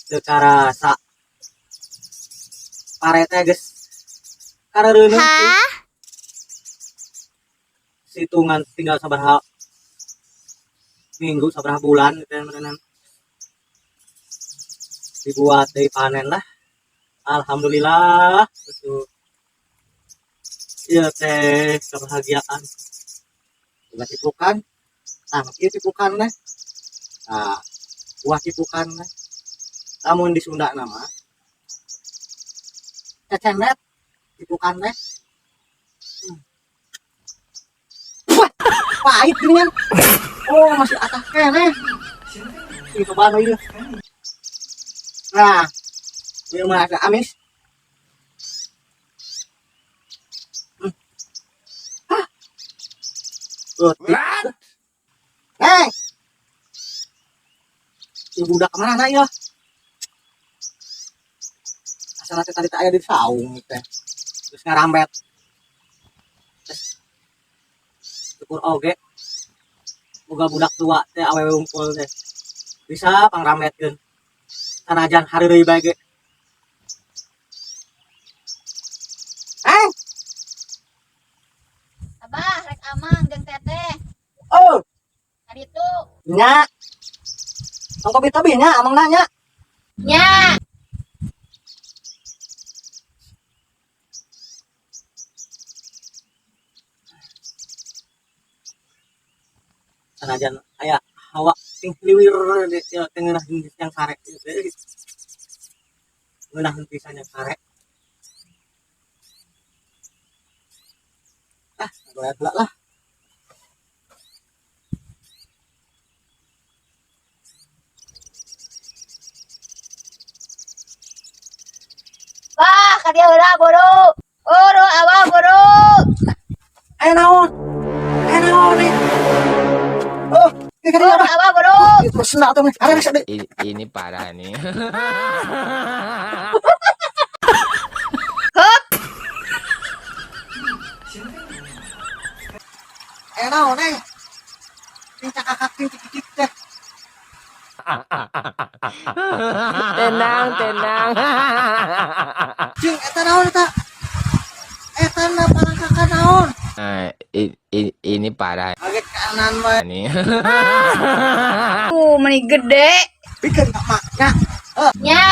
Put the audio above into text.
Teu karasa pare teh geus kareureuneuh. Hah? Hitungan tinggal sabaraha minggu, sabaraha bulan gitu ya, dibuat dari panen lah. Alhamdulillah itu iya teh kebahagiaan. Buah cipukan, nah ieu cipukan teh. Nah, buah cipukan teh lamun di Sunda nama cecembet cipukan teh. Wah, pahit gini kan. Oh, masih atas keneh. Ini cobaan ieu. Nah, ieu mah agak amis. Hah. Tuh, Neng. Ieu budak kemana ya? Asal teh tadi teh aya di saung teh. Terus ngarambet. Terus syukur oge. Boga budak tua teh, awewe wungkul teh. Bisa pangrambetkeun. Sanajan hareureuy bae ge. Eh, Abah, rek amang jeung teteh. Oh, Tadi itu. Nya. Tong tobi-tobi nya, amang nanya. Nya. Sanajan aya hawa ting liwir di teu ngeunah yang sare. Ngeunah pisan yang sare. Ah, lihat lah. Wah, ka dieu heula buru. Buru, Abah, buru. Eh, naon? Eh, naon nih? Oh, ini kan Buru, apa? Abah, buru. Itu sendal tuh nih. Ada sedih. Ini parah nih. Hup. Eh, naon nih? Ting cakakak ting cikik teh. Tenang, tenang. Cing, eta naon eta? Eta na palangkaka naon? Nah, ini parah Kaget kanan wae. nih. Meni gede. Pikeun ka mak nya. Nya.